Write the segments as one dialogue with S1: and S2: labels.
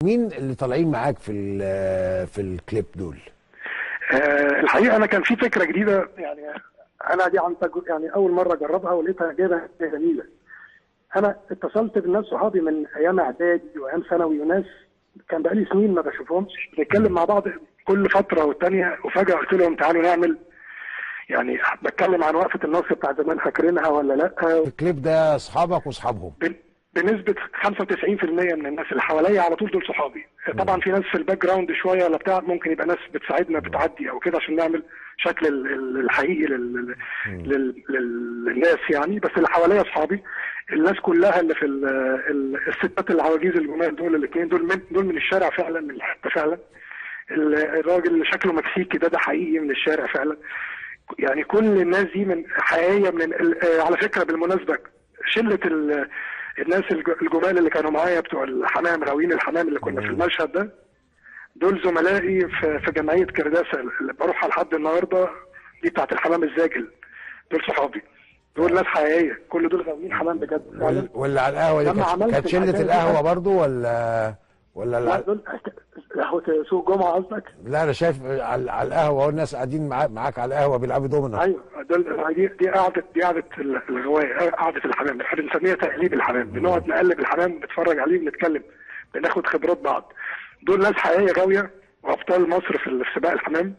S1: مين اللي طالعين معاك في الكليب دول؟
S2: الحقيقة انا كان في فكرة جديدة، يعني انا دي عن يعني اول مرة اجربها ولقيتها جايبه جميلة. انا اتصلت بالناس صحابي من ايام اعدادي وايام ثانوي، وناس كان بقالي سنين ما بشوفهمش، بنتكلم مع بعض كل فترة والتانية، وفجاة قلت لهم تعالوا نعمل، يعني بتكلم عن وقفه النصر بتاع زمان، فاكرينها ولا لا؟
S1: الكليب ده اصحابك واصحابهم؟
S2: بنسبة 95% من الناس اللي حواليا على طول دول صحابي. طبعا في ناس في ال background شوية ولا بتاع، ممكن يبقى ناس بتساعدنا بتعدي او كده عشان نعمل شكل الحقيقي للناس يعني، بس اللي حواليا اصحابي. الناس كلها اللي في الستات العواجيز الجمال دول، الاثنين دول من الشارع فعلا، من الحتة فعلا. الراجل اللي شكله مكسيكي ده حقيقي من الشارع فعلا. يعني كل الناس دي من حقيقية من على فكرة بالمناسبة شله الناس الجمال اللي كانوا معايا بتوع الحمام، غاويين الحمام اللي كنا في المشهد ده، دول زملائي في جمعية كرداسه اللي بروحها لحد النهارده، دي بتاعت الحمام الزاجل. دول صحابي، دول ناس حقيقية، كل دول غاويين حمام بجد.
S1: ولا على القهوة دي كانت شله القهوة برضو ولا
S2: لا؟ دول قهوة سوق الجمعة قصدك؟
S1: لا انا شايف على القهوة والناس قاعدين معاك على القهوة بيلعبوا دومنا.
S2: ايوه دول دي قعدة الغواية، قعدة الحمام، احنا بنسميها تقليب الحمام، بنقعد نقلب الحمام، بنتفرج عليه، بنتكلم، بناخد خبرات بعض. دول ناس حقيقية غاويه وابطال مصر في سباق الحمام،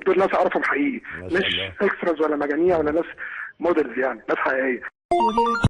S2: دول ناس اعرفهم حقيقي، مش extras ولا مجانية ولا ناس models، يعني ناس حقيقية.